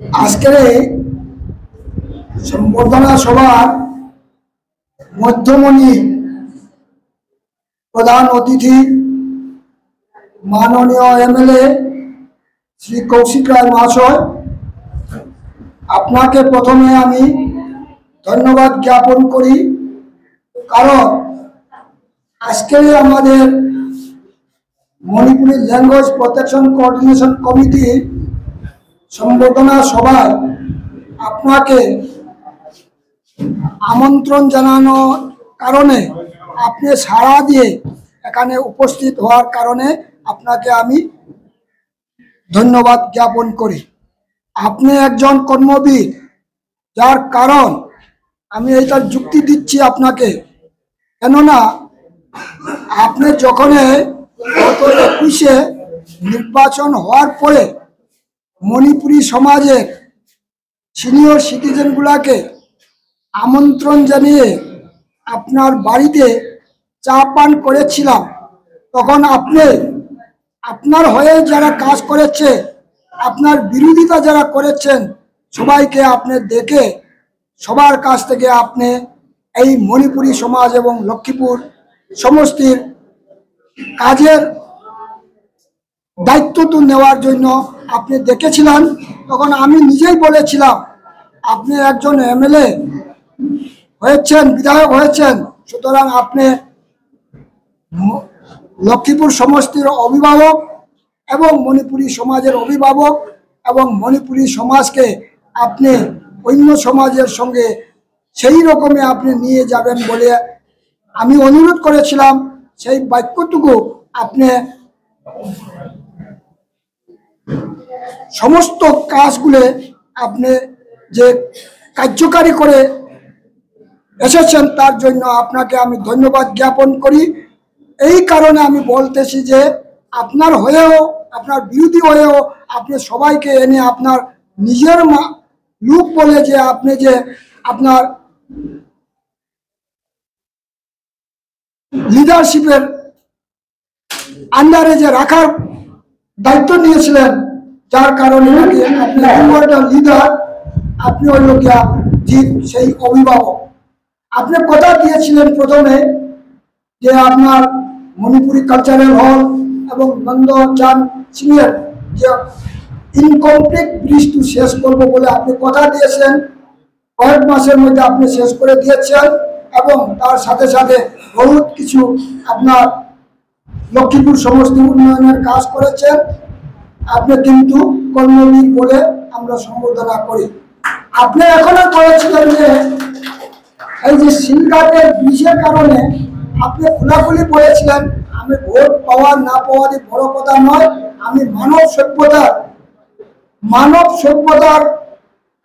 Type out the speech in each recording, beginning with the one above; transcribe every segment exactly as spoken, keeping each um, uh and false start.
আজকের এই সম্বর্ধনা সভার মধ্যমণি প্রধান অতিথি মাননীয় এমএলএ শ্রী কৌশিক রায় মহাশয়, আপনাকে প্রথমে আমি ধন্যবাদ জ্ঞাপন করি, কারণ আজকে আমাদের Manipuri language protection coordination committee সম্বর্ধনা সভায় আপনাকে আমন্ত্রণ জানানোর কারণে, আপনি সাড়া দিয়ে এখানে উপস্থিত হওয়ার কারণে আপনাকে আমি ধন্যবাদ জ্ঞাপন করি। আপনি একজন কর্মবীর, যার কারণ আমি এইটার যুক্তি দিচ্ছি আপনাকে, কেননা আপনি যখন গত একুশে নির্বাচন হওয়ার পরে মণিপুরি সমাজের সিনিয়র সিটিজেনগুলাকে আমন্ত্রণ জানিয়ে আপনার বাড়িতে চা পান করেছিলাম, তখন আপনি আপনার হয়ে যারা কাজ করেছে, আপনার বিরোধিতা যারা করেছেন, সবাইকে আপনি ডেকে সবার কাছ থেকে আপনি এই মণিপুরি সমাজ এবং লক্ষ্মীপুর সমষ্টির কাজের দায়িত্ব তো নেওয়ার জন্য আপনি ডেকেছিলেন। তখন আমি নিজেই বলেছিলাম, আপনি একজন এমএলএ হয়েছেন, বিধায়ক হয়েছেন, সুতরাং আপনি ম-, লক্ষ্মীপুর সমষ্টির অভিভাবক এবং মণিপুরি সমাজের অভিভাবক এবং মণিপুরি সমাজকে আপনি অন্য সমাজের সঙ্গে সেই রকমই আপনি নিয়ে যাবেন বলে আমি অনুরোধ করেছিলাম। সেই বাক্যটুকু আপনি সমস্ত কাজগুলো আপনি যে কার্যকারী করে এসেছেন, তার জন্য আপনাকে আমি ধন্যবাদ জ্ঞাপন করি। এই কারণে আমি বলতেছি যে আপনার হয়েও, আপনার বিরোধী হয়েও আপনি সবাইকে এনে আপনার নিজের মা-, লোক বলে যে আপনি যে আপনার লিডারশিপের আন্ডারে যে রাখার দায়িত্ব নিয়েছিলেন, যার কারণে নাকি আপনি, you are the leader, আপনি হইল গিয়া জিত সেই অভিভাবক। আপনি কথা দিয়েছিলেন প্রথমে যে আপনার মণিপুরি কালচারাল হল এবং নন্দচাঁদ সিংয়ের যে ইনকমপ্লিট ব্রিজটি শেষ করব বলে আপনি কথা দিয়েছেন, কয়েক মাসের মধ্যে আপনি শেষ করে দিয়েছেন এবং তার সাথে সাথে বহুত কিছু আপনার লক্ষ্মীপুর সমষ্টি উন্নয়নের কাজ করেছেন। আপনি কিন্তু কর্মবীর বলে আমরা সম্বর্ধনা করি। আপনি এখনো বলেছিলেন যে এই যে সিলঘাটের ব্রিজের কারণে আপনি খোলাখুলি বলেছিলেন, আমি ভোট পাওয়া না পাওয়ারই বড় কথা নয়, আমি মানব সভ্যতার মানব সভ্যতার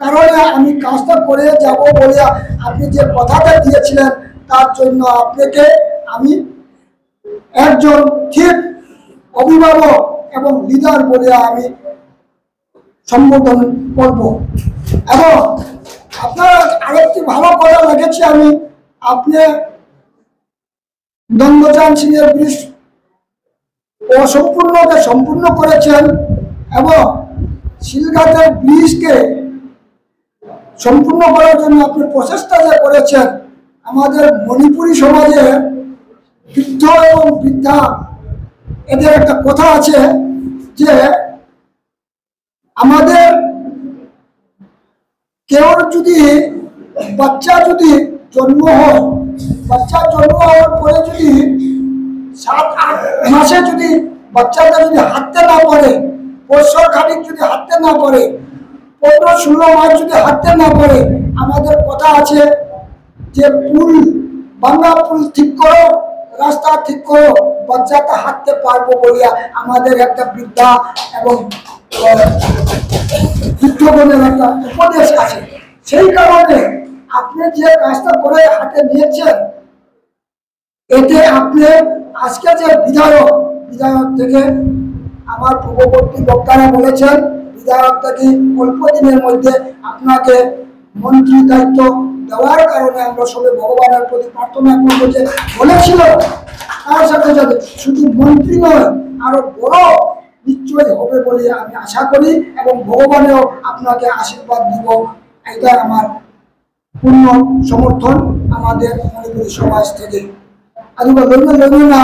কারণে আমি কাজটা করে যাব বলে আপনি যে কথাটা দিয়েছিলেন, তার জন্য আপনাকে আমি একজন ঠিক অভিভাবক এবং লিডার বলে আমি সম্বোধন করব। এবং আপনার আরেকটি ভালো কথা লেগেছে, আমি আপনি দণ্ডচান সিংহের ব্রিজ অসম্পূর্ণকে সম্পূর্ণ করেছেন এবং সিলঘাটের ব্রিজকে সম্পূর্ণ করার জন্য আপনি প্রচেষ্টা যে করেছেন, আমাদের মণিপুরী সমাজে বৃদ্ধ এবং বৃদ্ধা এদের একটা কথা আছে যে আমাদের কেউ যদি, বাচ্চা যদি জন্ম হয়, বাচ্চা জন্ম হওয়ার পরে যদি সাত আট মাসে যদি বাচ্চাটা যদি হাঁটতে না পারে, বছর খানিক যদি হাঁটতে না পারে, পনেরো ষোলো মাস যদি হাঁটতে না পারে, আমাদের কথা আছে যে পুল, ভাঙা পুল ঠিক করো, রাস্তা ঠিক করো, বাচ্চাটা হাঁটতে পারবো বলিয়া আমাদের একটা বৃদ্ধা এবং বৃদ্ধগণের একটা উপদেশ আছে। সেই কারণে আপনি যে কাজটা করে হাতে নিয়েছেন, এতে আপনি আজকে যে বিধায়ক, বিধায়ক থেকে আমার পূর্ববর্তী বক্তারা বলেছেন, বিধায়ক থেকে অল্প দিনের মধ্যে আপনাকে মন্ত্রী দায়িত্ব দেওয়ার কারণে আমরা সবাই ভগবানের প্রতি প্রার্থনা করবো যে বলেছিল, তার সাথে সাথে শুধু মন্ত্রী নয়, আরো বড় নিশ্চয় হবে বলে আমি আশা করি এবং ভগবানেও আপনাকে আশীর্বাদ দিব। এটা আমার পূর্ণ সমর্থন আমাদের মণিপুরী সমাজ থেকে। ꯑꯗꯨꯒ ꯂꯣꯏꯅ ꯂꯣꯏꯅꯅ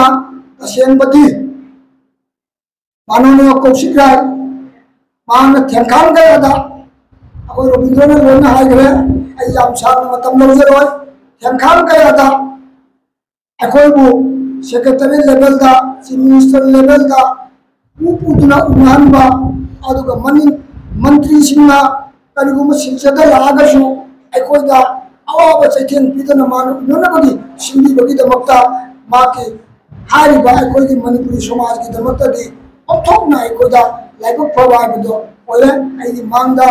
ꯇꯁꯦꯡꯕꯗꯤ ꯃꯥꯅꯅꯤꯌ ꯀꯧꯁꯤꯛ ꯔꯥꯏ, ꯃꯥꯅ ꯊꯦꯡꯈꯥꯡ ꯀꯌꯥꯗ, ꯑꯩꯈꯣꯏ ꯔꯣꯕꯤꯟꯗ꯭ꯔꯣꯅ ꯂꯣꯏꯅ ꯍꯥꯏꯈ꯭ꯔꯦ, ꯑꯩ ꯌꯥꯝ ꯁꯥꯡꯅ ꯃꯇꯝ ꯂꯧꯖꯔꯣꯏ꯫ ꯊꯦꯡꯈꯥꯡ ꯀꯌꯥꯗ ꯑꯩꯈꯣꯏꯕꯨ ꯁꯦꯀ꯭ꯔꯦꯇꯔꯤ ꯂꯦꯚꯦꯜꯗ, ꯆꯤꯐ ꯃꯤꯅꯤꯁꯇꯔ ꯂꯦꯚꯦꯜꯗ ꯎ ꯄꯨꯗꯨꯅ ꯎꯅꯍꯟꯕ, ꯑꯗꯨꯒ ꯃꯅꯤ-, ꯃꯟꯇ꯭ꯔꯤꯁꯤꯡꯅ ꯀꯔꯤꯒꯨꯝꯕ ꯁꯤꯜꯆꯔꯗ ꯂꯥꯛꯑꯒꯁꯨ ꯑꯩꯈꯣꯏꯗ ꯑꯋꯥꯕ ꯆꯩꯊꯦꯡ ꯄꯤꯗꯅ ꯃꯥꯅ ꯎꯅꯅꯕꯒꯤ ꯁꯤꯟꯕꯤꯕꯒꯤꯗꯃꯛꯇ ꯃꯍꯥꯛꯀꯤ ꯍꯥꯏꯔꯤꯕ ꯑꯩꯈꯣꯏꯒꯤ ꯃꯅꯤꯄꯨꯔꯤ ꯁꯃꯥꯖꯀꯤꯗꯃꯛꯇꯗꯤ ꯑꯣꯟꯊꯣꯛꯅ ꯑꯩꯈꯣꯏꯗ ꯂꯥꯏꯕꯛ ꯐꯕ ꯍꯥꯏꯕꯗꯣ ꯑꯣꯏꯔꯦ꯫ ꯑꯩꯒꯤ ꯃꯥꯡꯗ,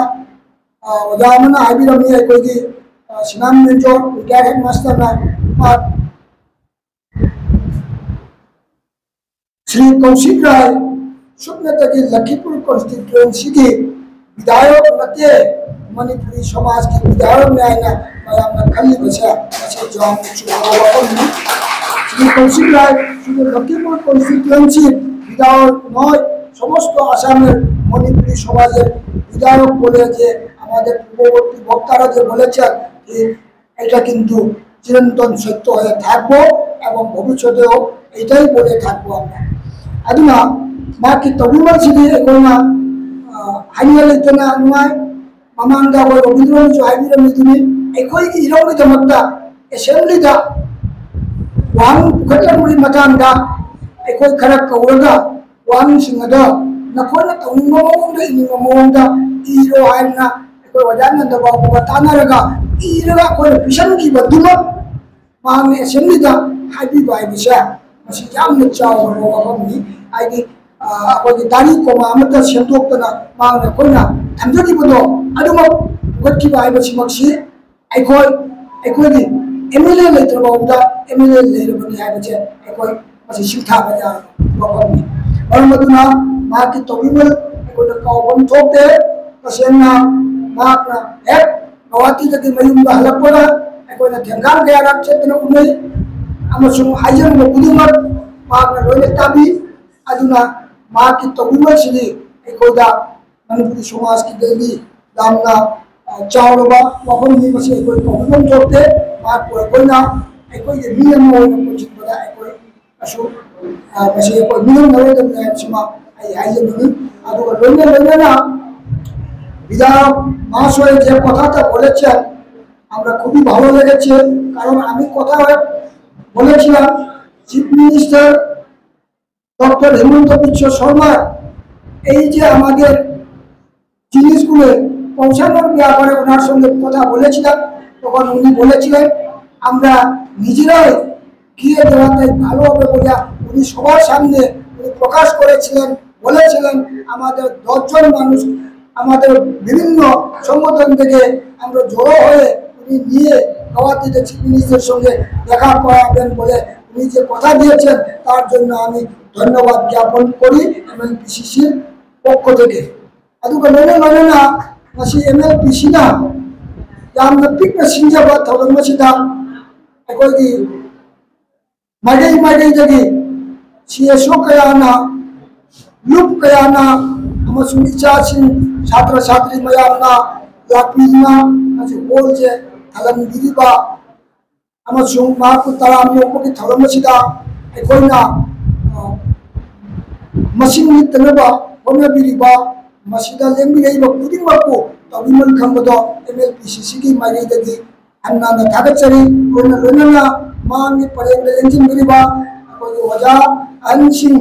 ꯑ, ꯑꯣꯖꯥ ꯑꯃꯅ ꯍꯥꯏꯕꯤꯔꯝꯃꯤ, ꯑꯩꯈꯣꯏꯒꯤ, ꯑ, ꯁꯤꯅꯥꯝ ꯃꯦꯟꯖꯣꯔ, ꯔꯤꯇꯥꯌꯔ ꯍꯦꯗꯃꯥꯁꯇꯔꯅ, ꯃꯥ ꯁ꯭ꯔꯤ ꯀꯧꯁꯤꯛ ꯔꯥꯏ ꯁꯨꯞꯅꯇꯒꯤ ꯂꯈꯤꯄꯨꯔ ꯀꯣꯟꯁꯇꯤꯇ꯭ꯋꯦꯟꯁꯤꯒꯤ ꯕꯤꯙꯥꯌꯛ ꯅꯠꯇꯦ, ꯃꯅꯤꯄꯨꯔꯤ ꯁꯃꯥꯖꯀꯤ ꯕꯤꯙꯥꯌꯛꯅꯤ ꯍꯥꯏꯅ ꯃꯌꯥꯝꯅ ꯈꯜꯂꯤꯕꯁꯦ ꯃꯁꯤ ꯌꯥꯝꯅ ꯆꯨꯝꯕ ꯋꯥꯐꯝꯅꯤ꯫ ꯁ꯭ꯔꯤ ꯀꯧꯁꯤꯛ ꯔꯥꯏ শুধু লখিমপুর কনস্টিটুয়েন্সির বিধায়ক নয়, সমস্ত আসামের মণিপুরী সমাজের বিধায়ক বলে যে আমাদের পূর্ববর্তী বক্তারা যে বলেছেন, ঠিক এটা কিন্তু চিরন্তন সত্য হয়ে থাকবো এবং ভবিষ্যতেও এটাই বলে থাকবো আমরা। ꯑꯗꯨꯅ ꯃꯍꯥꯛꯀꯤ ꯇꯧꯕꯤꯃꯜꯁꯤꯗꯤ ꯑꯩꯈꯣꯏꯅ, ꯑ, ꯍꯥꯏꯅꯤꯡꯉꯥꯏ ꯂꯩꯇꯅ ꯅꯨꯡꯉꯥꯏ꯫ ꯃꯃꯥꯡꯗ ꯑꯩꯈꯣꯏ ꯔꯣꯕꯤꯟꯗ꯭ꯔꯣꯅꯁꯨ ꯍꯥꯏꯕꯤꯔꯝꯃꯤꯗꯨꯅꯤ, ꯑꯩꯈꯣꯏꯒꯤ ꯏꯔꯝꯒꯤꯗꯃꯛꯇ ꯑꯦꯁꯦꯝꯕ꯭ꯂꯤꯗ ꯋꯥꯍꯪ ꯄꯨꯈꯠꯂꯝꯕꯒꯤ ꯃꯇꯥꯡꯗ ꯑꯩꯈꯣꯏ ꯈꯔ ꯀꯧꯔꯒ ꯋꯥꯍꯪꯁꯤꯡ ꯑꯗꯣ ꯅꯈꯣꯏꯅ ꯇꯧꯅꯤꯡꯕ ꯃꯑꯣꯡꯗ, ꯏꯅꯤꯡꯕ ꯃꯑꯣꯡꯗ ꯏꯔꯣ ꯍꯥꯏꯗꯅ ꯑꯩꯈꯣꯏ ꯑꯣꯖꯥ ꯅꯟꯗ ꯕꯥꯕꯨꯒ ꯇꯥꯟꯅꯔꯒ ꯏꯔꯒ ꯑꯩꯈꯣꯏꯅ ꯄꯤꯁꯟꯈꯤꯕꯗꯨꯃꯛ ꯃꯍꯥꯛꯅ ꯑꯦꯁꯦꯝꯕ꯭ꯂꯤꯗ ꯍꯥꯏꯕꯤꯕ ꯍꯥꯏꯕꯁꯦ ꯃꯁꯤ ꯌꯥꯝꯅ ꯆꯥꯎꯔꯕ ꯋꯥꯐꯝꯅꯤ꯫ ꯍꯥꯏꯗꯤ, ꯑ, ꯑꯩꯈꯣꯏꯒꯤ ꯇꯥꯔꯤꯛ ꯀꯣꯃꯥ ꯑꯃꯠꯇ ꯁꯦꯝꯗꯣꯛꯇꯅ ꯃꯍꯥꯛꯅ ꯑꯩꯈꯣꯏꯅ ꯊꯝꯖꯈꯤꯕꯗꯣ ꯑꯗꯨꯃꯛ ꯄꯨꯈꯠꯈꯤꯕ ꯍꯥꯏꯕꯁꯤꯃꯛꯁꯤ ꯑꯩꯈꯣꯏ, ꯑꯩꯈꯣꯏꯒꯤ ꯑꯦꯝ ꯑꯦꯜ ꯑꯦ ꯂꯩꯇ꯭ꯔꯕ ꯐꯥꯎꯕꯗ ꯑꯦꯝ ꯑꯦꯜ ꯑꯦ ꯂꯩꯔꯕꯅꯤ ꯍꯥꯏꯕꯁꯦ ꯑꯩꯈꯣꯏ ꯃꯁꯤ ꯁꯤꯡꯊꯥꯕ ꯌꯥꯔꯕ ꯋꯥꯐꯝꯅꯤ꯫ ꯃꯔꯝ ꯑꯗꯨꯅ ꯃꯍꯥꯛꯀꯤ ꯇꯧꯕꯤꯃꯜ ꯑꯩꯈꯣꯏꯅ ꯀꯥꯎꯐꯝ ꯊꯣꯛꯇꯦ꯫ ꯇꯁꯦꯡꯅ ꯃꯍꯥꯛꯅ ꯍꯦꯛ ꯒꯧꯍꯥꯇꯤꯗꯒꯤ ꯃꯌꯨꯝꯗ ꯍꯜꯂꯛꯄꯒ ꯑꯩꯈꯣꯏꯅ ꯊꯦꯡꯒꯥꯜ ꯀꯌꯥꯔꯛ ꯆꯠꯇꯅ ꯎꯅꯩ ꯑꯃꯁꯨꯡ ꯍꯥꯏꯖꯔꯤꯕ ꯈꯨꯗꯤꯡꯃꯛ ꯃꯍꯥꯛꯅ ꯂꯣꯏꯅ ꯇꯥꯕꯤ꯫ ꯑꯗꯨꯅ ꯃꯍꯥꯛꯀꯤ ꯇꯧꯕꯤꯃꯜꯁꯤꯗꯤ ꯑꯩꯈꯣꯏꯗ ꯃꯅꯤꯄꯨꯔꯤ ꯁꯃꯥꯖꯀꯤꯗꯗꯤ ꯌꯥꯝꯅ, ꯑ, ꯆꯥꯎꯔꯕ ꯋꯥꯐꯝꯅꯤ꯫ ꯃꯁꯤ ꯑꯩꯈꯣꯏ ꯀꯧꯕꯤꯐꯝ ꯊꯣꯛꯇꯦ꯫ ꯃꯍꯥꯛꯄꯨ ꯑꯩꯈꯣꯏꯅ ꯑꯩꯈꯣꯏꯒꯤ ꯃꯤ ꯑꯃ ꯑꯣꯏꯅ ꯄꯨꯟꯁꯤꯟꯕꯗ ꯑꯩꯈꯣꯏ ꯑꯁꯨꯛ, ꯑ, ꯃꯁꯤ ꯑꯩꯈꯣꯏ ꯃꯤꯅꯝꯅꯔꯣꯏꯗꯕꯅꯤ ꯍꯥꯏꯕꯁꯤꯃ ꯑꯩ ꯍꯥꯏꯖꯅꯤꯡꯏ꯫ ꯑꯗꯨꯒ ꯂꯣꯏꯅ ꯂꯣꯏꯅꯅ ꯕꯤꯗꯥ মহাশয় যে কথাটা বলেছেন, আমরা খুবই ভালো লেগেছে, কারণ আমি কথা বলেছিলাম chief minister doctor Himanta Biswa শর্মার এই যে আমাদের জিনিসগুলো পৌঁছানোর ব্যাপারে ওনার সঙ্গে কথা বলেছিলাম। তখন উনি বলেছিলেন, আমরা নিজেরাই গিয়ে দেওয়াতে ভালো হবে বলে উনি সবার সামনে উনি প্রকাশ করেছিলেন, বলেছিলেন। আমাদের দশজন মানুষ আমাদের বিভিন্ন সংগঠন থেকে আমরা জড়ো হয়ে উনি নিয়ে গৌহাটিতে চিফ মিনিস্টারের সঙ্গে দেখা করাবেন বলে উনি যে কথা দিয়েছেন, তার জন্য আমি ধন্যবাদ জ্ঞাপন করি এমএলপিসিসির পক্ষ থেকে। ꯑꯗꯨꯒ ꯂꯣꯏꯅ ꯂꯣꯏꯅꯅ ꯉꯁꯤ ꯑꯦꯝ ꯑꯦꯜ ꯄꯤ ꯁꯤꯅ ꯌꯥꯝꯅ ꯄꯤꯛꯅ ꯁꯤꯟꯖꯕ ꯊꯧꯔꯝ ꯑꯁꯤꯗ ꯑꯩꯈꯣꯏꯒꯤ ꯃꯥꯏꯀꯩ ꯃꯥꯏꯀꯩꯗꯒꯤ ꯁꯤ ꯑꯦꯁ ꯑꯣ ꯀꯌꯥꯅ, ꯂꯨꯞ ꯀꯌꯥꯅ ꯑꯃꯁꯨꯡ ꯏꯆꯥꯁꯤꯡ, ꯁꯥꯇ꯭ꯔ ꯁꯥꯇ꯭ꯔꯤ ꯃꯌꯥꯝꯅ ꯂꯥꯛꯄꯤꯗꯨꯅ ꯉꯁꯤ ꯍꯣꯜꯁꯦ ꯊꯜꯍꯟꯕꯤꯔꯤꯕ ꯑꯃꯁꯨꯡ ꯃꯍꯥꯛꯄꯨ ꯇꯔꯥꯝꯅ ꯑꯣꯛꯄꯒꯤ ꯊꯧꯔꯝ ꯑꯁꯤꯗ ꯑꯩꯈꯣꯏꯅ, ꯑ, ꯃꯁꯤꯡ ꯂꯤꯠꯇꯅꯕ ꯍꯣꯠꯅꯕꯤꯔꯤꯕ, ꯃꯁꯤꯗ ꯂꯦꯡꯕꯤꯔꯛꯏꯕ ꯈꯨꯗꯤꯡꯃꯛꯄꯨ ꯇꯧꯕꯤꯃꯜ ꯈꯪꯕꯗꯣ ꯑꯦꯝ ꯑꯦꯜ ꯄꯤ ꯁꯤ ꯁꯤꯒꯤ ꯃꯥꯏꯀꯩꯗꯒꯤ ꯍꯟꯅ ꯍꯟꯅ ꯊꯥꯒꯠꯆꯔꯤ꯫ ꯂꯣꯏꯅ ꯂꯣꯏꯅꯅ ꯃꯥꯡꯒꯤ ꯄꯔꯦꯡꯗ ꯂꯦꯡꯁꯤꯟꯕꯤꯔꯤꯕ ꯑꯩꯈꯣꯏꯒꯤ ꯑꯣꯖꯥ ꯑꯍꯟꯁꯤꯡ,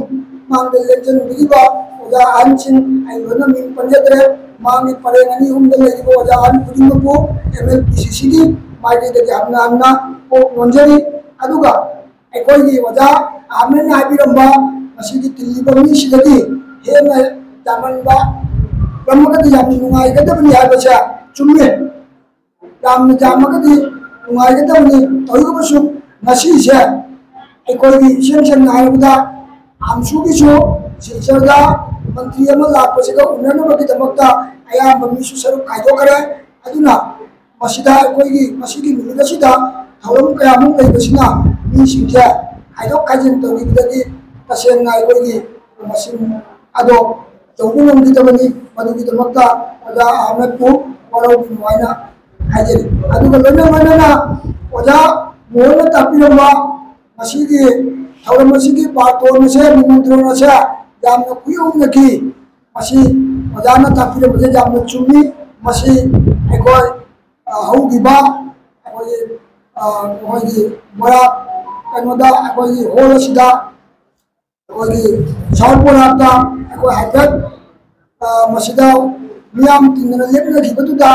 ꯃꯥꯡꯗ ꯂꯦꯡꯁꯤꯟꯕꯤꯔꯤꯕ ꯑꯣꯖꯥ ꯑꯍꯟꯁꯤꯡ, ꯑꯩ ꯂꯣꯏꯅ ꯃꯤꯡ ꯄꯟꯖꯗ꯭ꯔꯦ, ꯃꯥꯡꯒꯤ ꯄꯔꯦꯡ ꯑꯅꯤ ꯑꯍꯨꯝꯗ ꯂꯩꯔꯤꯕ ꯑꯣꯖꯥ ꯑꯍꯟ ꯈꯨꯗꯤꯡꯃꯛꯄꯨ ꯑꯦꯝ ꯑꯦꯜ ꯄꯤ ꯁꯤ ꯁꯤꯒꯤ ꯃꯥꯏꯀꯩꯗꯒꯤ ꯍꯟꯅ ꯍꯟꯅ ꯀꯣꯛ ꯅꯣꯟꯖꯔꯤ꯫ ꯑꯗꯨꯒ ꯑꯩꯈꯣꯏꯒꯤ ꯑꯣꯖꯥ ꯑꯍꯃꯦꯗꯅ ꯍꯥꯏꯕꯤꯔꯝꯕ ꯃꯁꯤꯒꯤ ꯇꯤꯜꯂꯤꯕ ꯃꯤꯁꯤꯗꯒꯤ ꯍꯦꯟꯅ ꯌꯥꯝꯃꯟꯕ ꯉꯝꯃꯒꯗꯤ ꯌꯥꯝꯅ ꯅꯨꯡꯉꯥꯏꯒꯗꯕꯅꯤ ꯍꯥꯏꯕꯁꯦ ꯆꯨꯝꯃꯤ꯫ ꯌꯥꯝꯅ ꯌꯥꯝꯃꯒꯗꯤ ꯅꯨꯡꯉꯥꯏꯒꯗꯕꯅꯤ꯫ ꯇꯧꯔꯒꯁꯨ ꯉꯁꯤꯁꯦ ꯑꯩꯈꯣꯏꯒꯤ ꯏꯁꯝ ꯁꯝꯅ ꯍꯥꯏꯔꯕꯗ ꯑꯝꯁꯨꯒꯤꯁꯨ ꯁꯤꯜꯆꯔꯗ ꯃꯟꯇ꯭ꯔꯤ ꯑꯃ ꯂꯥꯛꯄꯁꯤꯒ ꯎꯅꯅꯕꯒꯤꯗꯃꯛꯇ ꯑꯌꯥꯝꯕ ꯃꯤꯁꯨ ꯁꯔꯨꯛ ꯈꯥꯏꯗꯣꯛꯈ꯭ꯔꯦ꯫ ꯑꯗꯨꯅ ꯃꯁꯤꯗ ꯑꯩꯈꯣꯏꯒꯤ ꯃꯁꯤꯒꯤ ꯅꯨꯃꯤꯠ ꯑꯁꯤꯗ ꯊꯧꯔꯝ ꯀꯌꯥꯃꯨꯛ ꯂꯩꯕꯁꯤꯅ ꯃꯤꯁꯤꯡꯁꯦ ꯈꯥꯏꯗꯣꯛ ꯈꯥꯏꯖꯤꯟ ꯇꯧꯈꯤꯕꯗꯒꯤ ꯇꯁꯦꯡꯅ ꯑꯩꯈꯣꯏꯒꯤ ꯃꯁꯤꯡ ꯑꯗꯣ ꯇꯧꯕ ꯉꯝꯈꯤꯗꯕꯅꯤ꯫ ꯃꯗꯨꯒꯤꯗꯃꯛꯇ ꯑꯣꯖꯥ ꯑꯍꯃꯗꯄꯨ ꯋꯥꯔꯧꯕꯤꯅꯨ ꯍꯥꯏꯅ ꯍꯥꯏꯖꯔꯤ꯫ ꯑꯗꯨꯒ ꯂꯣꯏꯅ ꯂꯣꯏꯅꯅ ꯑꯣꯖꯥ ꯃꯣꯍꯟꯅ ꯇꯥꯛꯄꯤꯔꯝꯕ ꯉꯁꯤꯒꯤ ꯊꯧꯔꯝ ꯑꯁꯤꯒꯤ ꯕꯥꯔꯇꯣꯟ ꯑꯁꯦ, ꯅꯤꯃꯟꯇ꯭ꯔꯣꯟ ꯑꯁꯦ ꯌꯥꯝꯅ ꯈꯨꯌꯧꯅꯈꯤ꯫ ꯃꯁꯤ ꯑꯣꯖꯥꯅ ꯇꯥꯛꯄꯤꯔꯝꯕꯁꯦ ꯌꯥꯝꯅ ꯆꯨꯝꯃꯤ꯫ ꯃꯁꯤ ꯑꯩꯈꯣꯏ, ꯑ, ꯍꯧꯈꯤꯕ ꯑꯩꯈꯣꯏꯒꯤ, ꯑ, ꯑꯩꯈꯣꯏꯒꯤ ꯃꯣꯏꯔꯥꯡ ꯀꯩꯅꯣꯗ, ꯑꯩꯈꯣꯏꯒꯤ ꯍꯣꯜ ꯑꯁꯤꯗ, ꯑꯩꯈꯣꯏꯒꯤ ꯁꯥꯎꯠ ꯃꯣꯏꯔꯥꯡꯗ ꯑꯩꯈꯣꯏ ꯍꯥꯏꯐꯦꯠ, ꯑ, ꯃꯁꯤꯗ ꯃꯤꯌꯥꯝ ꯇꯤꯟꯗꯅ ꯂꯦꯞꯅꯈꯤꯕꯗꯨꯗ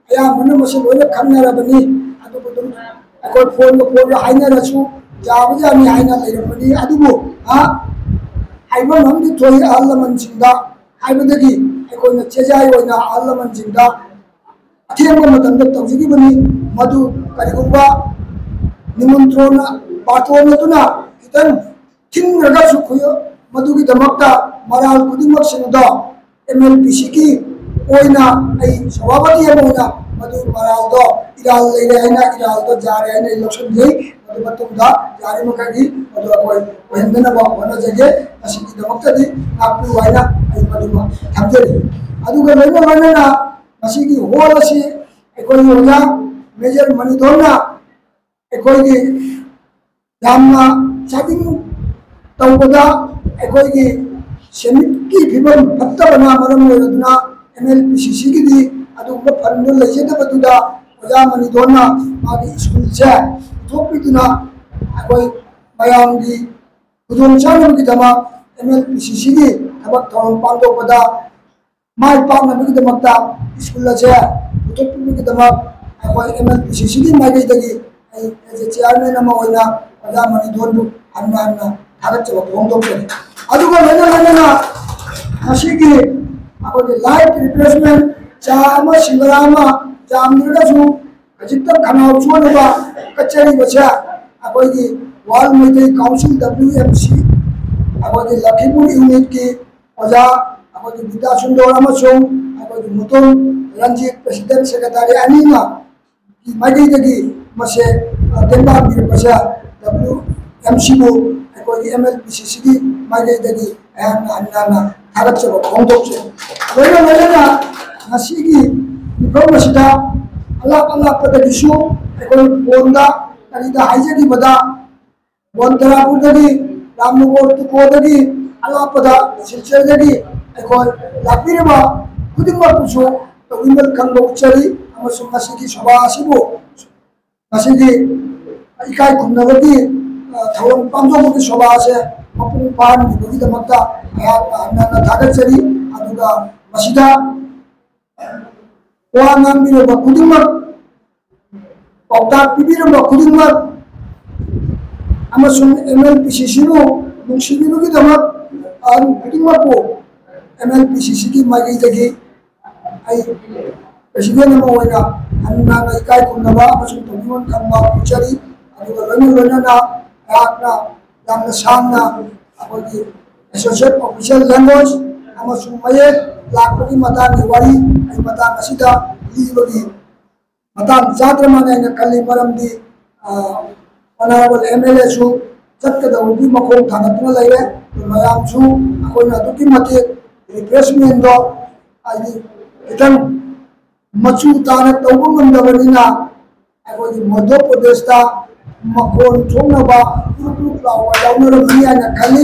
ꯑꯌꯥꯝꯕꯅ ꯃꯁꯤ ꯂꯣꯏꯅ ꯈꯪꯅꯔꯕꯅꯤ꯫ ꯑꯗꯨꯕꯨ ꯑꯗꯨꯝ ꯑꯩꯈꯣꯏ ꯐꯣꯟꯗ ꯐꯣꯟꯗ ꯍꯥꯏꯅꯔꯁꯨ ꯌꯥꯕꯖꯥꯠꯅꯤ ꯍꯥꯏꯅ ꯂꯩꯔꯝꯕꯅꯤ꯫ ꯑꯗꯨꯕꯨ, ꯑ, ꯍꯥꯏꯐꯝ ꯑꯃꯗꯤ ꯊꯣꯛꯏ ꯑꯍꯜ ꯂꯃꯟꯁꯤꯡꯗ ꯍꯥꯏꯕꯗꯒꯤ ꯑꯩꯈꯣꯏꯅ ꯆꯦꯖꯥꯏ ꯑꯣꯏꯅ ꯑꯍꯜ ꯂꯃꯟꯁꯤꯡꯗ ꯑꯊꯦꯡꯕ ꯃꯇꯝꯗ ꯇꯧꯖꯈꯤꯕꯅꯤ꯫ ꯃꯗꯨ ꯀꯔꯤꯒꯨꯝꯕ ꯅꯤꯃꯟꯇ꯭ꯔꯣꯟꯅ, ꯕꯥꯔꯇꯣꯟ ꯑꯗꯨꯅ ꯈꯤꯇꯪ ꯊꯤꯡꯈ꯭ꯔꯒꯁꯨ ꯈꯨꯌ-, ꯃꯗꯨꯒꯤꯗꯃꯛꯇ ꯃꯔꯥꯜ ꯈꯨꯗꯤꯡꯃꯛꯁꯤꯡꯗꯣ ꯑꯦꯝ ꯑꯦꯜ ꯄꯤ ꯁꯤꯒꯤ ꯑꯣꯏꯅ ꯑꯩ ꯁꯚꯥꯄꯇꯤ ꯑꯃ ꯑꯣꯏꯅ ꯃꯗꯨ ꯃꯔꯥꯜꯗꯣ ꯏꯔꯥꯜ ꯂꯩꯔꯦ ꯍꯥꯏꯅ, ꯏꯔꯥꯜꯗꯣ ꯌꯥꯔꯦ ꯍꯥꯏꯅ ꯑꯩ ꯂꯧꯁꯤꯟꯖꯩ꯫ ꯃꯗꯨ ꯃꯇꯨꯡꯗ ꯌꯥꯔꯤꯃꯈꯩꯗꯤ ꯃꯗꯨ ꯑꯩꯈꯣꯏ ꯑꯣꯏꯍꯟꯗꯅꯕ ꯍꯣꯠꯅꯖꯒꯦ꯫ ꯃꯁꯤꯒꯤꯗꯃꯛꯇꯗꯤ ꯉꯥꯛꯄꯤꯌꯨ ꯍꯥꯏꯅ ꯑꯩ ꯃꯗꯨꯃ ꯊꯝꯖꯔꯤ꯫ ꯑꯗꯨꯒ ꯂꯣꯏꯅ ꯂꯣꯏꯅꯅ ꯉꯁꯤꯒꯤ ꯍꯣꯜ ꯑꯁꯤ ꯑꯩꯈꯣꯏꯒꯤ ꯑꯣꯖꯥ ꯃꯦꯖꯔ ꯃꯅꯤꯊꯣꯟꯅ ꯑꯩꯈꯣꯏꯒꯤ ꯌꯥꯝꯅ ꯆꯥꯗꯤꯡ ꯇꯧꯕꯗ ꯑꯩꯈꯣꯏꯒꯤ ꯁꯦꯟꯃꯤꯠꯀꯤ ꯐꯤꯕꯝ ꯐꯠꯇꯕꯅ ꯃꯔꯝ ꯑꯣꯏꯔꯗꯨꯅ ꯑꯦꯝ ꯑꯦꯜ ꯄꯤ ꯁꯤ ꯁꯤꯒꯤꯗꯤ ꯑꯗꯨꯒꯨꯝꯕ ꯐꯟꯗꯨ ꯂꯩꯖꯗꯕꯗꯨꯗ ꯑꯣꯖꯥ ꯃꯅꯤꯊꯣꯟꯅ ꯃꯥꯒꯤ ꯁ꯭ꯀꯨꯜꯁꯦ ꯄꯨꯊꯣꯛꯄꯤꯗꯨꯅ ꯑꯩꯈꯣꯏ ꯃꯌꯥꯝꯒꯤ ꯈꯨꯗꯣꯡꯆꯥꯅꯕꯒꯤꯗꯃꯛ ꯑꯦꯝ ꯑꯦꯜ ꯄꯤ ꯁꯤ ꯁꯤꯒꯤ ꯊꯕꯛ ꯊꯧꯔꯝ ꯄꯥꯡꯊꯣꯛꯄꯗ ꯃꯥꯏ ꯄꯥꯛꯅꯕꯒꯤꯗꯃꯛꯇ ꯁ꯭ꯀꯨꯜ ꯑꯁꯦ ꯄꯨꯊꯣꯛꯄꯤꯕꯒꯤꯗꯃꯛ ꯑꯩꯈꯣꯏ ꯑꯦꯝ ꯑꯦꯜ ꯄꯤ ꯁꯤ ꯁꯤꯒꯤ ꯃꯥꯏꯀꯩꯗꯒꯤ ꯑꯩ as a chairman ꯑꯃ ꯑꯣꯏꯅ ꯑꯣꯖꯥ ꯃꯅꯤꯊꯣꯟꯕꯨ ꯍꯟꯅ ꯍꯟꯅ ꯊꯥꯒꯠꯆꯕ ꯐꯣꯡꯗꯣꯛꯆꯔꯤ꯫ ꯑꯗꯨꯒ ꯂꯣꯏꯅ ꯂꯣꯏꯅꯅ ꯉꯁꯤꯒꯤ ꯑꯩꯈꯣꯏꯒꯤ light refreshment, ꯆꯥ ꯑꯃ ꯁꯤꯡꯒꯔꯥ ꯑꯃ ꯆꯥꯝꯗ꯭ꯔꯒꯁꯨ ꯈꯖꯤꯛꯇꯪ ꯈꯅꯥꯎ ꯆꯣꯠꯅꯕ ꯀꯠꯆꯔꯤꯕꯁꯦ ꯑꯩꯈꯣꯏꯒꯤ World Meitei Council, W M C, ꯑꯩꯈꯣꯏꯒꯤ ꯂꯈꯤꯄꯨꯔ unitꯀꯤ ꯑꯣꯖꯥ ꯑꯩꯈꯣꯏꯒꯤ ꯕꯤꯗ꯭ꯌꯥ ꯁꯨꯟꯗꯣꯔ ꯑꯃꯁꯨꯡ ꯑꯩꯈꯣꯏꯒꯤ ꯃꯨꯇꯨꯝ ꯔꯟꯖꯤꯠ, president secretary ꯑꯅꯤꯅ ꯃꯥꯏꯀꯩꯗꯒꯤ ꯃꯁꯦ, ꯑ, ꯇꯦꯡꯕꯥꯡꯕꯤꯔꯛꯄꯁꯦ W ꯑꯦꯝ ꯁꯤꯕꯨ ꯑꯩꯈꯣꯏꯒꯤ ꯑꯦꯝ ꯑꯦꯜ ꯄꯤ ꯁꯤ ꯁꯤꯒꯤ ꯃꯥꯏꯀꯩꯗꯒꯤ ꯑꯩꯍꯥꯛꯅ ꯍꯟꯅ ꯍꯟꯅ ꯊꯥꯒꯠꯆꯕ ꯐꯣꯡꯗꯣꯛꯆꯩ꯫ ꯂꯣꯏꯅ ꯂꯣꯏꯅꯅ ꯉꯁꯤꯒꯤ ꯃꯤꯐꯝ ꯑꯁꯤꯗ ꯑꯂꯥꯞ ꯑꯂꯥꯞꯄꯗꯒꯤꯁꯨ ꯑꯩꯈꯣꯏ ꯐꯣꯟꯗ ꯀꯔꯤꯗ ꯍꯥꯏꯖꯈꯤꯕꯗ ꯕꯣꯟꯇꯔꯥꯄꯨꯔꯗꯒꯤ, ꯔꯥꯝꯅꯒꯔ ꯇꯨꯀꯣꯗꯒꯤ, ꯑꯂꯥꯞꯄꯗ ꯁꯤꯜꯆꯔꯗꯒꯤ ꯑꯩꯈꯣꯏ ꯂꯥꯛꯄꯤꯔꯤꯕ ꯈꯨꯗꯤꯡꯃꯛꯄꯨꯁꯨ ꯇꯧꯕꯤꯃꯜ ꯈꯪꯕ ꯎꯠꯆꯔꯤ꯫ ꯑꯃꯁꯨꯡ ꯉꯁꯤꯒꯤ ꯁꯚꯥ ꯑꯁꯤꯕꯨ ꯉꯁꯤꯒꯤ ꯏꯀꯥꯏ ꯈꯨꯝꯅꯕꯒꯤ, ꯑ, ꯊꯧꯔꯝ ꯄꯥꯡꯊꯣꯛꯄꯒꯤ ꯁꯣꯚꯥ ꯑꯁꯦ ꯃꯄꯨꯡ ꯐꯥꯍꯟꯕꯤꯕꯒꯤꯗꯃꯛꯇ ꯑꯩꯍꯥꯛꯅ ꯍꯟꯅ ꯍꯟꯅ ꯊꯥꯒꯠꯆꯔꯤ꯫ ꯑꯗꯨꯒ ꯃꯁꯤꯗ ꯋꯥ ꯉꯥꯡꯕꯤꯔꯕ ꯈꯨꯗꯤꯡꯃꯛ, ꯄꯥꯎꯇꯥꯛ ꯄꯤꯕꯤꯔꯝꯕ ꯈꯨꯗꯤꯡꯃꯛ ꯑꯃꯁꯨꯡ ꯑꯦꯝ ꯑꯦꯜ ꯄꯤ ꯁꯤ ꯁꯤꯕꯨ ꯅꯨꯡꯁꯤꯕꯤꯕꯒꯤꯗꯃꯛ ꯑꯍꯟ ꯈꯨꯗꯤꯡꯃꯛꯄꯨ ꯑꯦꯝ ꯑꯦꯜ ꯄꯤ ꯁꯤ ꯁꯤꯒꯤ ꯃꯥꯏꯀꯩꯗꯒꯤ ꯑꯩ ꯄ꯭ꯔꯦꯁꯤꯗꯦꯟ ꯑꯃ ꯑꯣꯏꯅ ꯍꯟꯅ ꯍꯟꯅ ꯏꯀꯥꯏ ꯈꯨꯝꯅꯕ ꯑꯃꯁꯨꯡ ꯇꯧꯕꯤꯃꯜ ꯈꯪꯕ ꯎꯠꯆꯔꯤ꯫ ꯑꯗꯨꯒ ꯂꯣꯏꯅ ꯂꯣꯏꯅꯅ ꯑꯩꯍꯥꯛꯅ ꯌꯥꯝꯅ ꯁꯥꯡꯅ ꯑꯩꯈꯣꯏꯒꯤ ꯑꯦꯁꯣꯁꯤꯌꯦꯠ ꯑꯣꯐꯤꯁꯤꯌꯦꯜ ꯂꯦꯡꯒ꯭ꯋꯦꯖ ꯑꯃꯁꯨꯡ ꯃꯌꯦꯛ ꯂꯥꯛꯄꯒꯤ ꯃꯇꯥꯡꯒꯤ ꯋꯥꯔꯤ ꯑꯩ ꯃꯇꯥꯡ ꯑꯁꯤꯗ ꯂꯤꯕꯒꯤ ꯃꯇꯥꯡ ꯆꯥꯗ꯭ꯔ ꯃꯥꯜꯂꯦ ꯍꯥꯏꯅ ꯈꯜꯂꯤ꯫ ꯃꯔꯝꯗꯤ, ꯑ, ꯑꯣꯅꯔꯦꯕꯜ ꯑꯦꯝ ꯑꯦꯜ ꯑꯦꯁꯨ ꯆꯠꯀꯗꯧꯕꯒꯤ ꯃꯈꯣꯡ ꯊꯥꯡꯒꯠꯇꯨꯅ ꯂꯩꯔꯦ꯫ ꯃꯌꯥꯝꯁꯨ ꯑꯩꯈꯣꯏꯅ ꯑꯗꯨꯛꯀꯤ ꯃꯇꯤꯛ ꯔꯤꯐ꯭ꯔꯦꯁꯃꯦꯟꯗꯣ ꯍꯥꯏꯗꯤ ꯈꯤꯇꯪ ꯃꯆꯨ ꯇꯥꯅ ꯇꯧꯕ ꯉꯝꯗꯕꯅꯤꯅ ꯑꯩꯈꯣꯏꯒꯤ ꯃꯙ꯭ꯌ ꯄ꯭ꯔꯗꯦꯁꯇ ꯃꯈꯣꯟ ꯊꯣꯛꯅꯕ ꯀ꯭ꯔꯨꯛ ꯀ꯭ꯔꯨꯛ ꯂꯥꯎꯕ ꯌꯥꯎꯅꯔꯝꯒꯅꯤ ꯍꯥꯏꯅ ꯈꯜꯂꯤ꯫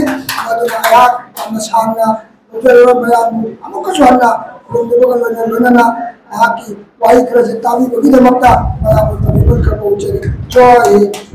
ꯑꯗꯨꯅ ꯑꯩꯍꯥꯛ ꯌꯥꯝꯅ ꯁꯥꯡꯅ ꯂꯧꯖꯔꯔꯣꯏ꯫ ꯃꯌꯥꯝꯕꯨ ꯑꯃꯨꯛꯀꯁꯨ ꯍꯟꯅ ꯈꯨꯔꯨꯝꯖꯕꯒ ꯂꯣꯏꯅ ꯂꯣꯏꯅꯅ ꯑꯩꯍꯥꯛꯀꯤ ꯋꯥꯍꯩ ꯈꯔꯁꯦ ꯇꯥꯕꯤꯕꯒꯤꯗꯃꯛꯇ ꯃꯌꯥꯝꯕꯨ ꯇꯧꯕꯤꯃꯜ ꯈꯪꯕ ꯎꯠꯆꯔꯤ꯫ ꯖꯣꯏ ꯍꯤꯟꯗ꯫